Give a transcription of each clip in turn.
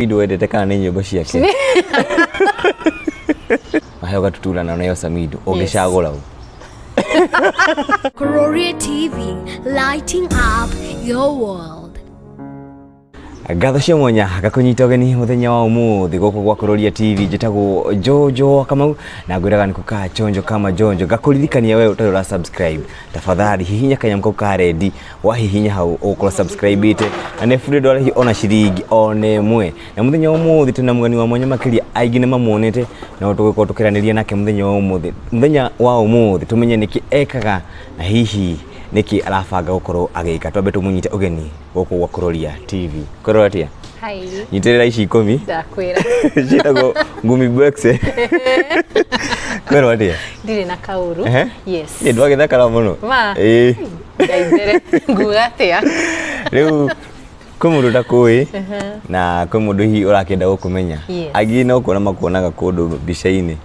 Indo wendete kana nĩ nyĩmbo ciake? Maheo Gatutura na neo Samido ũngĩcagũra ũ? Gloria TV, lighting up your world. Ngatho cia mwanya ngakũnyita ũgeni mũthenya wa ũmũthĩ gũkũ gwa Kuroria TV. Njĩtagwo Jojo wa Kamau na ngwĩraga nĩ kũkaa chonjo kama jonjo. Ngakũririkania we ũtarĩ ũra subscribe, tafadhali hihinya kanyamũ kau ka rendi. Wahihinya hau ũgũkorwo subscribe ĩte na nĩ bure ndwarĩhi ona ciringi ona ĩmwe. Na mũthenya wa ũmũthĩ twĩna mũgeni wa mwanya makĩria, aingĩ nĩ mamuonete no tũgũkorwo tũkĩranĩria nake mũthenya wa ũmũthĩ, mũthenya wa ũmũthĩ tũmenye nĩkĩ ekaga na hihi nĩkĩ arabanga gũkorwo agĩka. Twambe tũmũnyite ũgeni gũkũ gwa Kuroria TV. Kwĩrwo atĩa? Hi. Nyitĩrĩra ici 10. Ndakwĩra. Ciĩtagwo ngumi box. Kwĩrwo atĩa? Ndirĩ na kaũru. Ehe. Yes. Nĩ ndwagĩthakara mũno. Ma. Ĩĩ. Ngai mbere. Nguga atĩa? Rĩu kwĩ mũndũ ũtakũĩ na kwĩ mũndũ hihi ũrakĩenda gũkũmenya. Yes. Angĩ no kuona makuonaga kũndũ mbica-inĩ.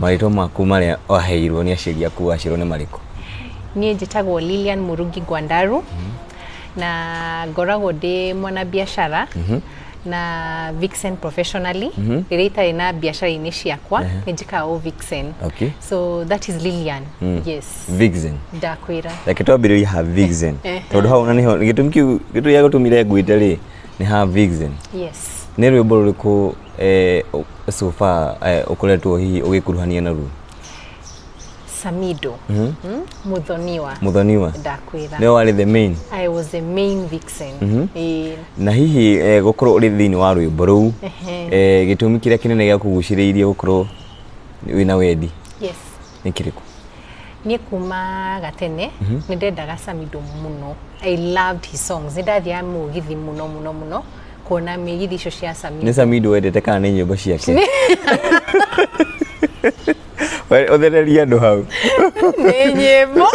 Marĩtwa maku marĩa waheirwo nĩ aciari aku waciarwo nĩ marĩkũ? Niĩ njĩtagwo Lilian Murugi Gwandaru na ngoragwo ndĩ mwanabiacara na vixen professionally. Rĩrĩa itarĩ na biacara-inĩ ciakwa nĩ njĩkaga o vixen. So that is Lilian. Yes. Vixen. Ndakwĩra. Reke twambĩrĩrie ha vixen, tondũ hau na nĩho gĩtũmi kĩu, gĩtũmi gĩa gũtũmire ngwĩte rĩ nĩ ha vixen. Yes. Nĩ rwĩmbo rũrĩkũ so far ũkoretwo hihi ũgĩkuruhania naruo? Samido. Muthoniwa. Muthoniwa. Ndakwĩra. Nĩwe warĩ the main? I was the main vixen. Ĩĩ. Na hihi gũkorwo ũrĩ thĩinĩ wa rwĩmbo rũu, gĩtũmi kĩrĩa kĩnene gĩa kũgucĩrĩirie gũkorwo wĩna wendi nĩ kĩrĩkũ? Niĩ kuma gatene nĩ ndendaga Samido mũno. I loved his songs. Nĩ ndathiaga mũgithi mũno mũno mũno kuona mĩgithi icio cia Samido. Nĩ Samido wendete kana nĩ nyĩmbo ciake? We, ũthererie andũ hau. Nĩ nyĩmbo.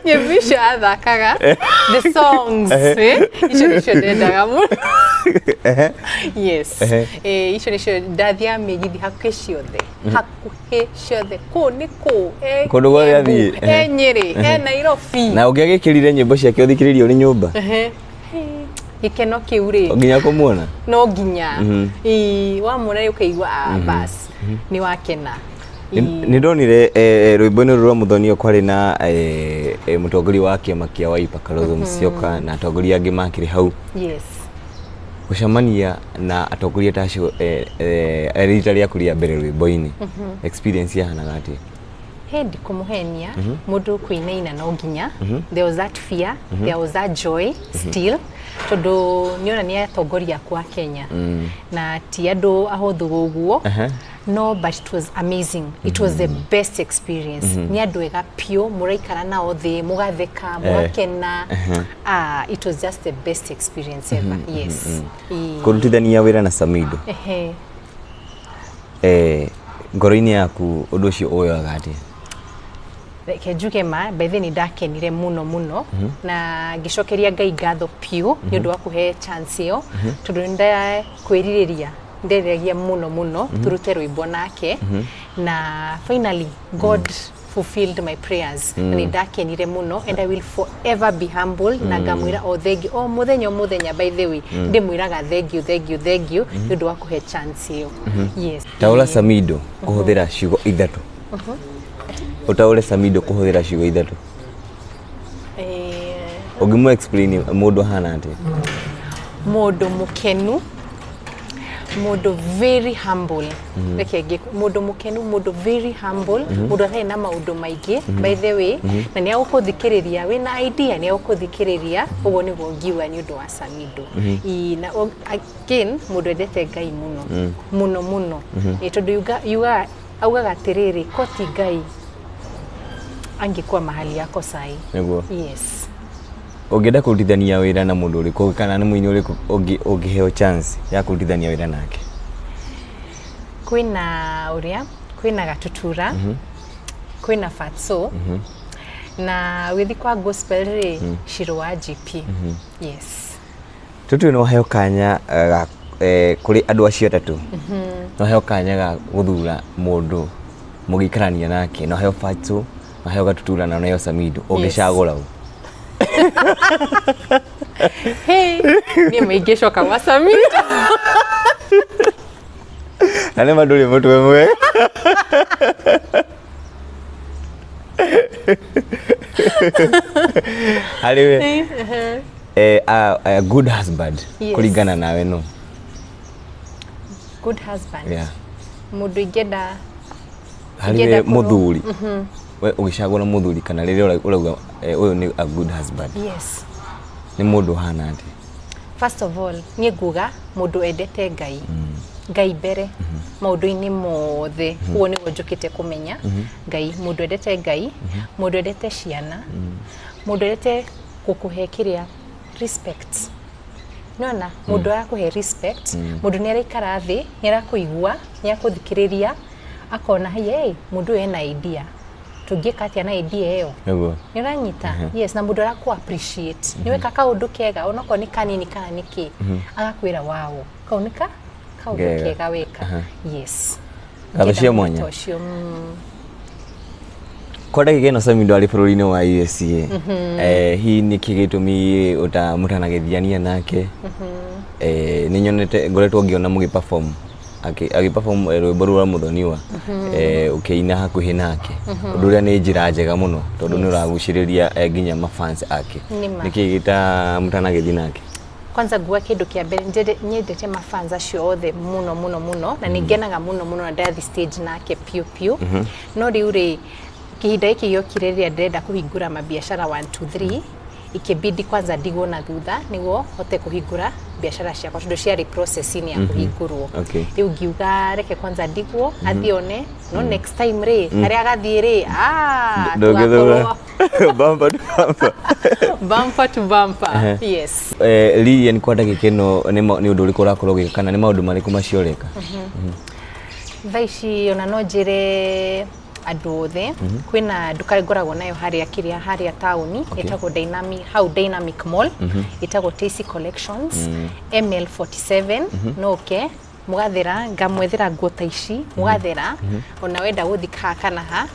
Nyĩmbo icio athakaga, the songs, icio nĩcio ndendaga mũno. Yes. Icio nĩcio ndathiaga mĩgithi hakuhĩ ciothe. Hakuhĩ ciothe. Kũ nĩ kũ? Kũndũ guothe Embu, athiĩ. Nyĩrĩ, Nairobi. Na ũngĩagĩkĩrire nyĩmbo ciake ũthikĩrĩrie ũrĩ nyũmba? Ehe. Gĩkeno kĩu rĩ. Nginya kũmuona? No nginya. Ĩĩ, wamuona rĩ ũkaigua bas nĩ wakena. Nĩ ndonire rwĩmbo-inĩ rũrũ rwa Muthonio kwarĩ na mũtongoria wa kĩama kĩa Wiper Kalonzo Musyoka na atongoria angĩ makĩrĩ hau. Yes. Gũcemania na atongoria ta acio rita rĩaku rĩa mbere rwĩmbo-inĩ, experience yahanaga atĩa? He ndikũmũhenia mũndũ kũinaina no nginya. There was that fear, there was that joy still, tondũ nĩona nĩ atongoria akwa Kenya na ti andũ ahũthũ ũguo. No, but it was amazing. It was the best experience. Nĩ andũ ega piũ, mũraikara nao thĩ mũgatheka mũgakena. It was just the best experience ever. Yes. Ĩĩ. Kũrutithania wĩra na Samido, ngoro-inĩ yaku ũndũ ũcio ũyoga atĩa? Reke njuge ma by the way nĩ ndakenire mũno mũno na ngĩcokeria Ngai ngatho piũ nĩ ũndũ wa kũhe chance ĩyo, tondũ nĩ ndakwĩrirĩria, nderiragia mũno mũno tũrute rwĩmbo nake na finally God fulfilled my prayers na nĩ ndakenire mũno and I will forever be humble na ngamwĩra o thengiũ o mũthenya o mũthenya. By the way, ndĩmwĩraga thank you, thank you, thank you nĩ ũndũ wa kũhe chance ĩyo. Yes. Taũra Samido kũhũthĩra ciugo ithatũ. Ũtaũre Samido kũhũthĩra ciugo ithatũ. Ũngĩmũ explain mũndũ ahana atĩa? Mũndũ mũkenu, mũndũ very humble. Reke mũndũ mũkenu, mũndũ very humble, mũndũ atarĩ na maũndũ maingĩ by the way, na nĩ agũkũthikĩrĩria wĩna idea, nĩ agũkũthikĩrĩria. Ũguo nĩguo ngiuga nĩ ũndũ wa Samido. Ĩ, na again mũndũ endete Ngai mũno mũno mũno. Ĩ, tondũ yugaga augaga atĩrĩrĩ, koti Ngai angĩkuwa mahali yako sahi. Nĩguo. Yes. Ũngĩenda kũrutithania wĩra na mũndũ ũrĩkũ kana nĩ mũini ũrĩkũ ũngĩheo chance ya kũrutithania wĩra nake? Kwĩna ũrĩa kwĩna Gatutura, kwĩna Fatso, na wĩthi kwa gospel rĩ, Shiro wa GP. Yes. Tũtũ no heo kanya ga kũrĩ andũ acio atatũ, no heo kanya ga gũthura mũndũ mũgĩikarania nake, no heo Fatso, no heo Gatutura na no heo Samido, ũngĩcagũra ũ? Hey, niĩ maingĩcoka gwa Samito. Na nĩ ma ndũrĩ mũtwe mwega. Harĩ we, a good husband Yes. kũringana nawe no? Good husband? Yeah. Mũndũ ingĩenda Harĩ we ingĩenda korwo- mũthuri, we ũgĩcagũra mũthuri kana rĩrĩa ũrauga ũyũ nĩ a good husband, nĩ mũndũ ũhana atĩa? First of all, niĩ nguga mũndũ endete Ngai, Ngai mbere maũndũ-inĩ mothe. Ũguo nĩguo njũkĩte kũmenya Ngai. Mũndũ endete Ngai, mũndũ endete ciana, mũndũ endete gũkũhe kĩrĩa, respect. Nĩwona mũndũ arakũhe respect, mũndũ nĩ araikara thĩ, nĩ arakũigua, nĩ arakũthikĩrĩria, akona hey, mũndũ ũyũ ena idea, tũngĩka atĩa na idea ĩyo. Nĩ ũranyita? Yes. Na mũndũ arakũ appreciate nĩ weka kaũndũ kega, onokorwo nĩ kanini kana nĩ kĩ, agakwĩra wow, kau nĩ ka kaũndũ Kega. kega weka. Yes. Ngatho cia Ingĩenda mwanya. mũndũ ta ũcio. Kwa ndagĩka ĩno Samido arĩ bũrũri-inĩ wa USA. Hihi nĩkĩ gĩtũmi ũta mũtanagĩthiania nake? Nĩ nyonete, ngoretwo ngĩona mũgĩ perform, agĩ perform rwĩmbo rwa Mũthoniwa, ũkĩina hakuhĩ nake, ũndũ ũrĩa nĩ njĩra njega mũno tondũ nĩ ũragucĩrĩria nginya mafans ake. Nĩ ma. Nĩkĩ gĩta mũtanagĩthiĩ nake? Kwanza nguga kĩndũ kĩa mbere, nyendete mafans acio othe mũno mũno mũno, na nĩ ngenaga mũno mũno na ndathi stage nake piũ piũ. No rĩu rĩ, kihinda gĩkĩ gĩokire rĩrĩa ndĩrenda kũhingũra mabiacara 1 2 3, ikĩbidi kwanza ndigwo na thutha nĩguo hote kũhingũra biacara ciakwa, tondũ ciarĩ process-inĩ ya kũhingũrwo. Rĩu ngiuga reke kwanza ndigwo athiĩ one, no next time rĩ, harĩa agathiĩ rĩ, ah, Ndũngĩthura tũgakorwo bumper to bumper. Bumper to bumper, yes. Lilian, kwa ndagĩka ĩno nĩ ũndũ ũrĩkũ ũrakorwo ũgĩka kana nĩ maũndũ marĩkũ macio ũreka? Thaa ici ona no njĩre andũ othe, kwĩna nduka ngoragwo nayo harĩa kĩrĩa harĩa taũni, ĩtagwo Dynamic, hau Dynamic Mall, ĩtagwo Tacy Collections, ML47. No ũke mũgathĩra, ngamwethera nguo ta ici mũgathĩra, ona wenda gũthi haha kana ha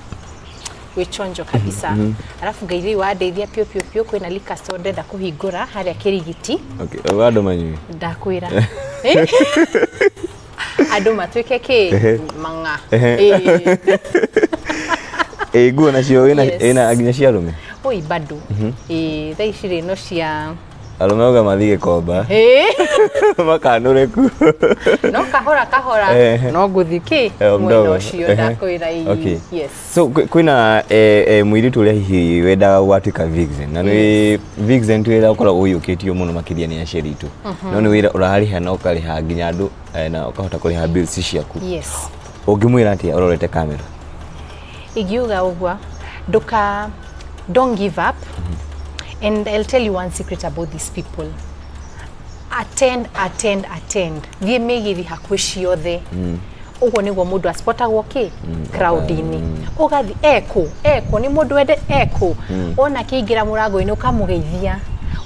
wĩ chonjo kabisa. Alafu Ngai rĩu wandeithia piũ piũ piũ, kwĩna liquor store ndĩrenda kũhingũra harĩa Kĩrigiti. Okay, uga andũ manyue. Ndakwĩra andũ matuĩke kĩ mang'a. Ĩĩ. Ĩ nguo nacio wĩna Yes. ĩna nginya cia arũme? Oi, bado. Ĩĩ, thaa ici rĩ, no cia Arũme auga mathiĩ Gĩkomba makanũre ku. No kahora kahora no ngũthi kĩ Eh, mwena mdogo. ũcio, ndakwĩra ĩĩ. Yes. So kwĩna mũirĩtu ũrĩa hihi wendaga gwatuĩka vixen, na nĩ vixen ti wĩra ũkoragwo ũiyũkĩtio mũno makĩria nĩ aciari itũ, no nĩ wĩra ũrarĩha na ũkarĩha nginya andũ na ũkahota kũrĩha bills ciaku. Ũngĩmwĩra atĩa ũrorete kamera? Ingiuga ũguo, nduka, don't give up. And I'll tell you one secret about these people: attend, attend, attend. Thiĩ mĩgithi hakuhĩ ciothe. Ũguo nĩguo mũndũ aspotagwo kĩ crowd-inĩ. Ũgathi ekũ ekũ nĩ mũndũ wende ekũ, wona akĩingĩra mũrango-inĩ ũkamũgeithia,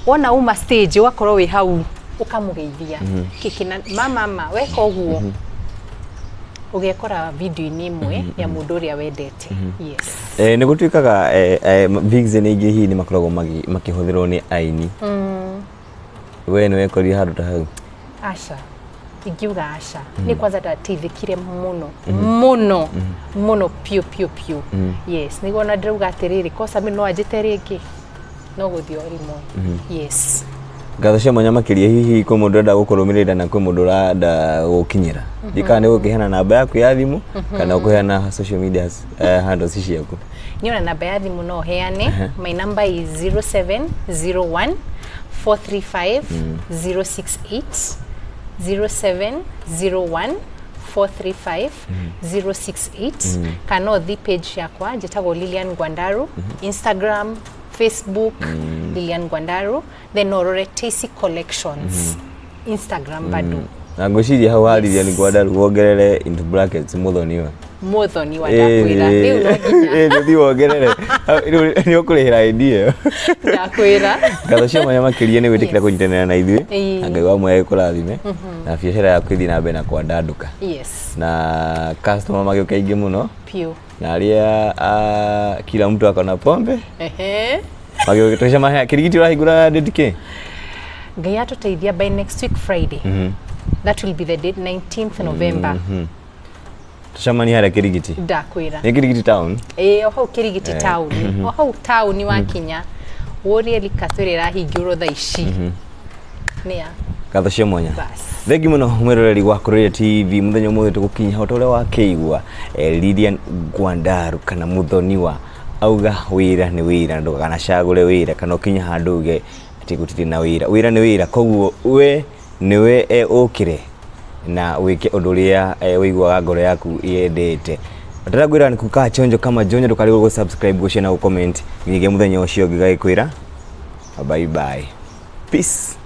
wona uma stage ũgakorwo wĩ hau ũkamũgeithia kĩkĩna mama mama. Weka ũguo ũgekora video-inĩ ĩmwe ya mũndũ ũrĩa wendete. Yes. Nĩ gũtuĩkaga vixen aingĩ hihi nĩ makoragwo makĩhũthĩrwo nĩ aini. We nĩ wekorire handũ ta hau? Aca, ingiuga aca. Nĩ kwanza ndateithĩkire mũno mũno mũno piũ piũ piũ. Yes, nĩguo ona ndĩrauga atĩrĩrĩ, kosa mi no anjĩte rĩngĩ no gũthiĩ o rĩmwe. Yes. Ngatho cia mwanya makĩria. Hihi kwĩ mũndũ ũrenda gũkũrũmĩrĩra na kwĩ mũndũ ũrenda gũkinyĩra, ndikana nĩ gũkĩheana namba yaku ya thimũ kana ũkũheana social media handles ciaku? Niĩ ona namba ya thimũ no heane. My number is 0701 435 068, 0701 435 068, kana ũthi page yakwa njĩtagwo Lilian Gwandaru, Instagram, Facebook, Lilian Gwandaru. Then no ũrore Tacy Collections Instagram bado. Na ngwĩciria hau ha Lilian Gwandaru wongerere into brackets Muthoniwa. Muthoni wa, ndakwĩra rĩu no nginya. Nĩ wongerere. Hau, rĩu nĩ ũkũrĩhĩra ID ĩyo. Ndakwĩra. Ngatho cia mwanya makĩria nĩ gwĩtĩkĩra kũnyitanĩra na ithuĩ. Na Ngai wa mwanya gĩkũrathime na biacara yaku ĩthiĩ na mbere na kwandandũka na customer magĩũka aingĩ mũno Piũ. Na arĩa kila mtu akona pombe. Tũcemania Kirigiti ũrahingũra date kĩ? Ngai atũteithia, by next week Friday, that will be the date, 19th November. Tũcemanie harĩa Kirigiti. Ndakwĩra. Nĩ Kirigiti town? Ĩĩ, o hau Kirigiti town, o hau town wakinya wũrie Likas ĩrĩa ĩrahingũrwo thaa ici nĩa. Ngatho cia mwanya. Bas. Thengi mũno mwĩroreri wa Kururia TV, mũthenya ũmũthĩ tũgũkinya hau ta ũrĩa wakĩigua Lilian Gwandaru kana Muthoniwa auga wĩra nĩ wĩra, ndũkanacagũre wĩra kana ũkinye handũ uge atĩ gũtirĩ na wĩra. Wĩra nĩ wĩra, koguo we nĩwe ũkĩre na wĩke ũndũ ũrĩa ũiguaga ngoro yaku yendete. Ndĩrakwĩra nĩ kukaa chonjo kama jonjo, ndũkarigwo gũ subscribe, gũ share na gũ comment nginyagia mũthenya ũcio ũngĩ gagĩkwĩra bye bye, peace.